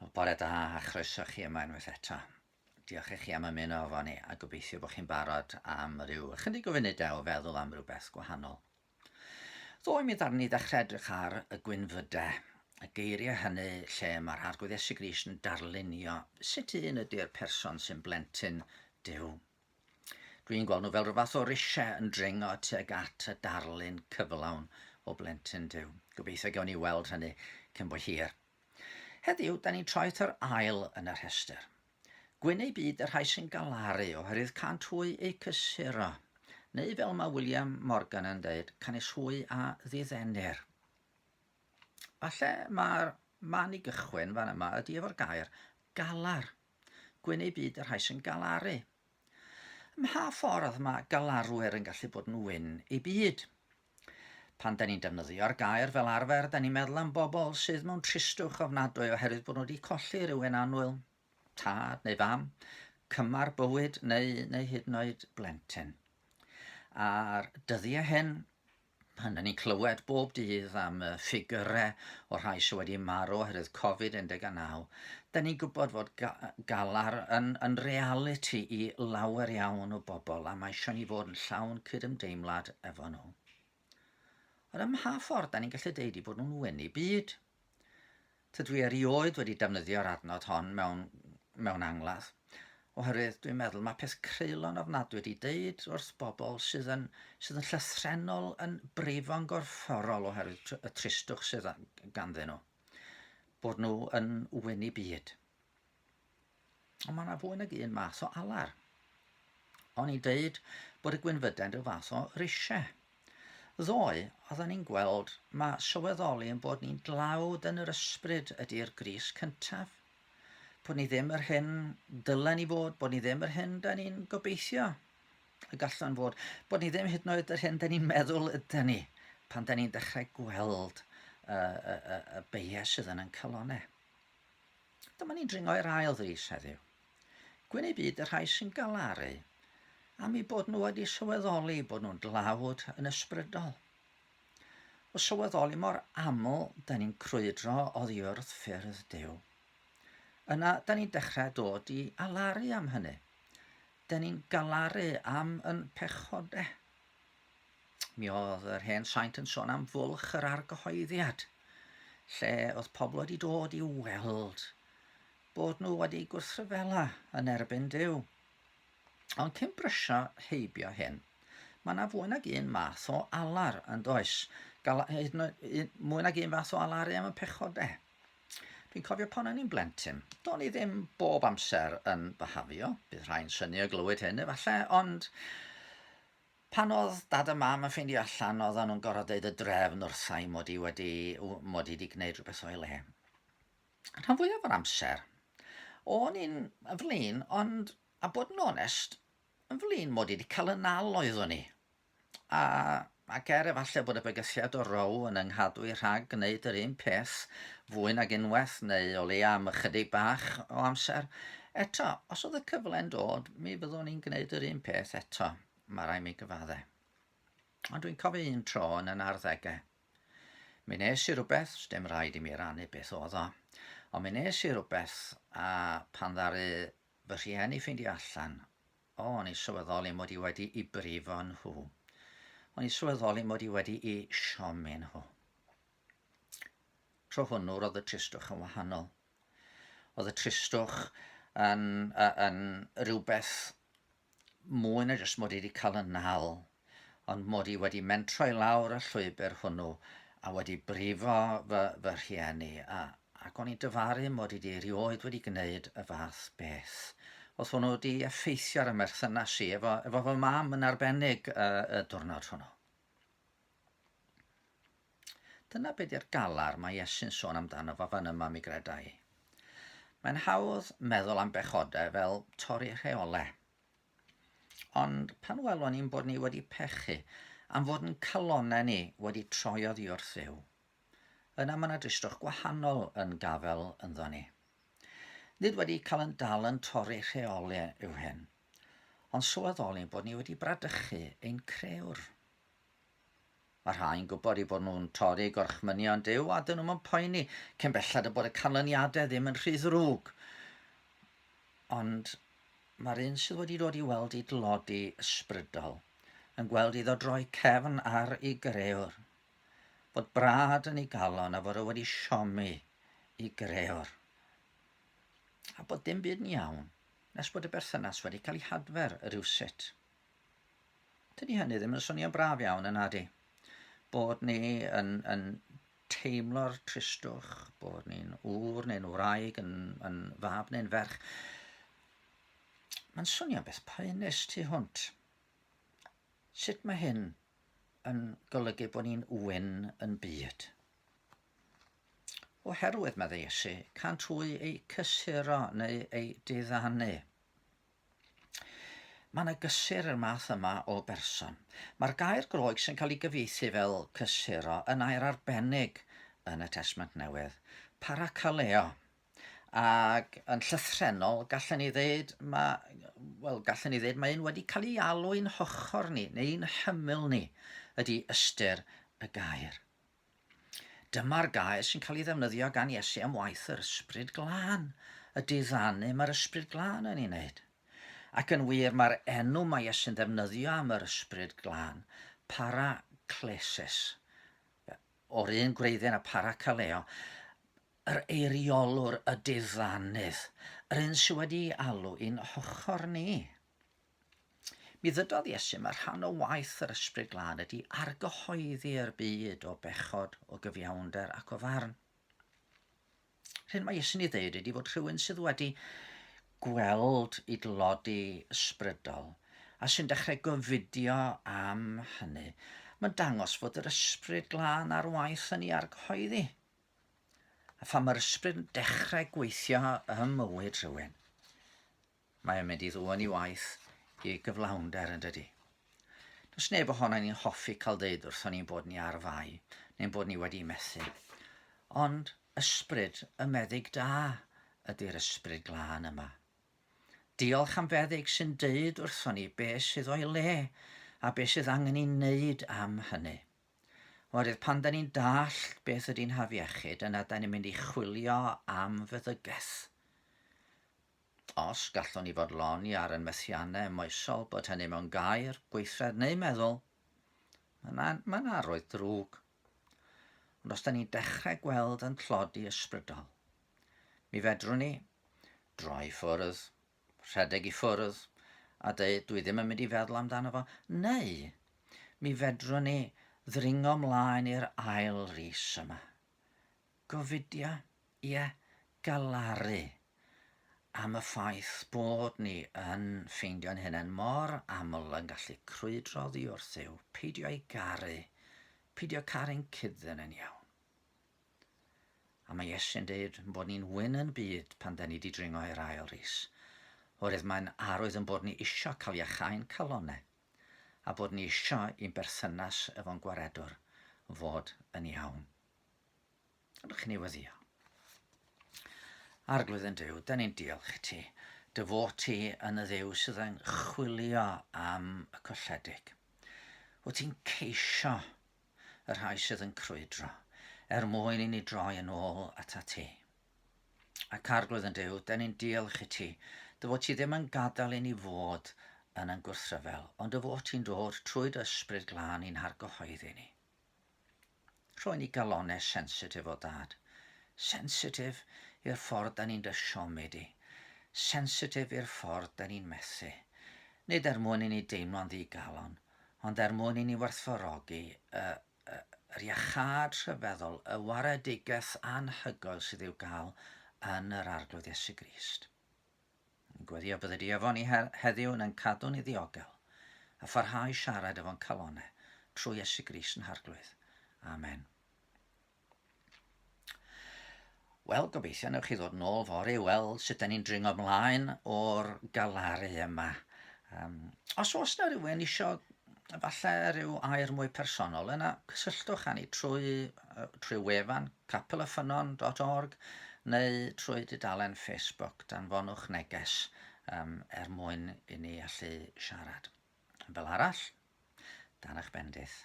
Wel, bore da a chroeso chi yma unwaith eto. Diolch i chi am ymuno efo ni a gobeithio bod chi'n barod am ryw ychydig o funudau o feddwl am rywbeth gwahanol. Ddoe mi ddarni ddechrau edrych ar y gwynfydau, y geiriau hynny lle mae'r Arglwydd Iesu Grist yn darlunio sut un ydy'r person sy'n blentyn Duw. Dwi'n gweld nhw fel rhyw fath o risiau yn dringo tuag at y darlun cyflawn o blentyn Duw. Gobeithio gewn ni weld hynny cyn bo hir. Heddiw, da ni'n troi at yr ail yn y rhestr. Gwyn eu byd y rhai sy'n galaru oherwydd cânt hwy eu cysuro. Neu fel mae William Morgan yn dweud, canys hwy a ddiddenir. Falle mae'r man i gychwyn fan yma ydy efo'r gair galar. Gwyn eu byd y rhai sy'n galaru. Ym mha ffordd mae galarwyr yn gallu bod yn wyn eu byd? Pan da ni'n defnyddio'r gair fel arfer, da ni'n meddwl am bobl sydd mewn tristwch ofnadwy oherwydd bod nhw wedi colli rhywun annwyl, tad neu fam, cymar bywyd neu, neu hyd yn oed blentyn. A'r dyddiau hyn, Pan ni'n clywed bob dydd am y ffigyrau o'r rhai sydd wedi marw oherwydd Covid-19, da ni'n gwybod fod ga galar yn, yn realiti i lawer iawn o bobl a mae eisiau ni fod yn llawn cydymdeimlad efo nhw. Ond ym mha ffordd da ni'n gallu deud i bod nhw'n wynu byd? Tydw i erioed wedi defnyddio'r adnod hon mewn, mewn angladd, oherwydd dwi'n meddwl mae peth creulon ofnadwy wedi deud wrth bobl sydd yn, sydd yn llythrennol yn brifo'n gorfforol oherwydd y tristwch sydd ganddyn nhw, bod nhw yn wynu byd. Ond mae yna fwy nag un math o alar. O'n i'n deud bod y gwynfydau'n rhyw fath o risiau. Ddoe, oedden ni'n gweld mae sylweddoli yn bod ni'n dlawd yn yr ysbryd ydy'r gris cyntaf. Bod ni ddim yr hyn dylen ni fod, bod ni ddim yr hyn da ni'n gobeithio y gallwn fod, bod ni ddim hyd yn oed yr hyn da ni'n meddwl ydyn ni pan da ni'n dechrau gweld y, y, y, y beiau sydd yn ein calonau. Dyma ni'n dringo i'r ail ddrys heddiw. Gwyn eu byd y rhai sy'n galaru am eu bod nhw wedi sylweddoli bod nhw'n dlawd yn ysbrydol. O sylweddoli mor aml da ni'n crwydro oddi wrth ffyrdd Duw. Yna, da ni'n dechrau dod i alaru am hynny. Da ni'n galaru am yn pechodau. Mi oedd yr hen saint yn sôn am fwlch yr argyhoeddiad, lle oedd pobl wedi dod i weld bod nhw wedi gwrthryfela yn erbyn Duw. Ond cyn brysio heibio hyn, mae yna fwy nag un math o alar yn does? Gala, hyd yn oed, mwy nag un fath o alaru am y pechodau. Dwi'n cofio pan o'n i'n blentyn, do'n i ddim bob amser yn byhafio, bydd rhai'n synnu o glywed hyn efallai, ond pan oedd dad a mam yn ffeindio allan, oedden nhw'n gorfod deud y drefn wrtha i mod i wedi, mod i wedi gwneud rhywbeth o'i le. Rhan fwyaf o'r amser, o'n i'n flin, ond, a bod yn onest, yn flin mod i wedi cael y nal oeddwn i. A, ac er efallai bod y bygythiad o row yn yng nghadw i rhag gwneud yr un peth fwy nag unwaith neu o leia am ychydig bach o amser, eto, os oedd y cyfle'n dod, mi fyddwn i'n gwneud yr un peth eto, mae rhaid mi gyfadde. Ond dwi'n cofio un tro yn yn arddegau. Mi nes i rywbeth, sdim rhaid i mi rannu beth oedd o, ond mi nes i rywbeth a pan ddaru fy rhieni ffeindio allan, o, o'n i sylweddoli mod i wedi i brifo nhw. O'n i sylweddoli mod i wedi i siomi nhw. Tro hwnnw roedd y tristwch yn wahanol. Oedd y tristwch yn, yn rhywbeth mwy na jyst mod i wedi cael y nal, ond mod i wedi mentro i lawr y llwybr hwnnw a wedi brifo fy, fy rhieni, a, ac o'n i'n dyfaru mod i wedi erioed wedi gwneud y fath beth. Oedd hwnnw wedi effeithio ar y merthynas i efo, efo fy mam yn arbennig y, y diwrnod hwnnw. Dyna be di'r galar mae Iesu'n sôn amdano fo fan yma mi greda i. Mae'n hawdd meddwl am bechodau fel torri rheolau. Ond pan welwn ni'n bod ni wedi pechu, am fod yn calonau ni wedi troi oddi wrth Dduw, yna mae yna dristwch gwahanol yn gafel ynddo ni. Nid wedi cael yn dal yn torri rheolau yw hyn, ond sylweddoli bod ni wedi bradychu ein crëwr. Mae rhai'n gwybod eu bod nhw'n torri gorchmynion Duw a dyn nhw'm yn poeni cyn belled y bod y canlyniadau ddim yn rhy ddrwg. Ond mae'r un sydd wedi dod i weld ei dlodi ysbrydol yn gweld iddo droi cefn ar ei grewr, fod brad yn ei galon a fod o wedi siomi ei grewr, a bod dim byd yn iawn nes bod y berthynas wedi cael ei hadfer rywsut. Dydy hynny ddim yn swnio'n braf iawn yn nadi. Bod ni yn, yn teimlo'r tristwch, bod ni'n ŵr neu'n wraig, yn, yn fab neu'n ferch. Mae'n swnio'n beth poenus tu hwnt. Sut mae hyn yn golygu bod ni'n wyn yn byd? Oherwydd, meddai Iesu, cant hwy eu cysuro neu eu diddanu. Mae yna gysur i'r math yma o berson. Mae'r gair Groeg sy'n cael ei gyfieithu fel cysuro yn air arbennig yn y Testament Newydd, parakaleo. Ac yn llythrennol, gallen ni ddeud, mae, wel, gallen ni ddeud mae un wedi cael ei alw i'n hochr ni, neu i'n hymyl ni, ydy ystyr y gair. Dyma'r gair sy'n cael ei ddefnyddio gan Iesu am waith yr Ysbryd Glân, y diddanu mae'r Ysbryd Glân yn ei wneud. Ac yn wir, mae'r enw mae Iesu'n ddefnyddio am yr Ysbryd Glân, paraclesis, o'r un gwreiddyn â parakaleo, yr eiriolwr, y diddanydd, yr un sydd wedi alw i'n hochr ni. Mi ddydodd Iesu mae rhan o waith yr Ysbryd Glân ydy argyhoeddi'r byd o bechod, o gyfiawnder ac o farn. Rhyn mae Iesu'n ei ddeud ydy fod rhywun sydd wedi gweld i dlodi ysbrydol a sy'n dechrau gofidio am hynny, mae'n dangos fod yr Ysbryd Glân ar waith yn ei argyhoeddi. A phan mae'r Ysbryd yn dechrau gweithio ym mywyd rhywun, Mae o'n mynd i ddwyn i waith i gyflawnder yn dydy? Does neb ohono ni'n hoffi cael deud wrthon ni'n bod ni ar fai, neu'n bod ni wedi methu. Ond ysbryd y meddyg da ydy'r ysbryd glân yma. Diolch am feddyg sy'n deud wrthon ni be sydd o'i le a be sydd angen i wneud am hynny. Oherwydd pan da ni'n dallt beth ydy'n hafiechyd, yna da ni'n mynd i chwilio am feddygaeth. Os gallwn ni fodloni ar ein methiannau moesol, bod hynny mewn gair, gweithred neu meddwl, mae'n mae'n arwydd drwg. Ond os da ni'n dechrau gweld yn tlodi ysbrydol, mi fedrwn ni droi ffwrdd, rhedeg i ffwrdd, a dweud dwi ddim yn mynd i feddwl amdano fo, neu mi fedrwn ni ddringo mlaen i'r ail ris yma. Gofidio, ie, galaru am y ffaith bod ni yn ffeindio'n hunain mor aml yn gallu crwydro oddi wrth Dduw, peidio ei garu, peidio caru'n cuddyn yn iawn. A mae Iesu'n deud bod ni'n wyn yn byd pan da ni di dringo i'r ail ris. Oherwydd mae'n arwydd yn bod ni isio cael iachau'n calonau, a bod ni isio i'n berthynas efo'n gwaredwr fod yn iawn. Gadwch i ni weddio. Arglwydd yn Duw, da ni'n diolch i ti. Dy fod ti yn y Dduw sydd yn chwilio am y colledig. Wyt ti'n ceisio y rhai sydd yn crwydro, er mwyn i ni droi yn ôl ata ti. Ac Arglwydd yn Duw, da ni'n diolch i ti, dy fod ti ddim yn gadael i ni fod yn yn gwrthryfel, ond dy fod ti'n dod trwy dy ysbryd glân i'n hargyhoeddi ni. Rhoi ni galonau sensitif o dad. Sensitif i'r ffordd da ni'n dy siomi di. Sensitif i'r ffordd da ni'n methu. Nid er mwyn i ni deimlo'n ddigalon, ond er mwyn i ni werthfawrogi y, y, yr iachâd rhyfeddol, y waredigaeth anhygoel sydd i'w gael yn yr Arglwydd Iesu Grist. Yn gweddio bydde di efo ni heddiw yn ein cadw ni ddiogel, a pharhau siarad efo'n calonau, trwy Iesu Grist yn Harglwydd. Amen. Wel, gobeithio newch chi ddod nôl fory i weld sut da ni'n dringo ymlaen o'r galaru yma. Um, os oes na rhywun isio falle rhyw air mwy personol, yna cysylltwch â ni trwy, trwy wefan capelyffynnon.org neu trwy dudalen Facebook, danfonwch neges um, er mwyn i ni allu siarad. Fel arall, dan eich bendith.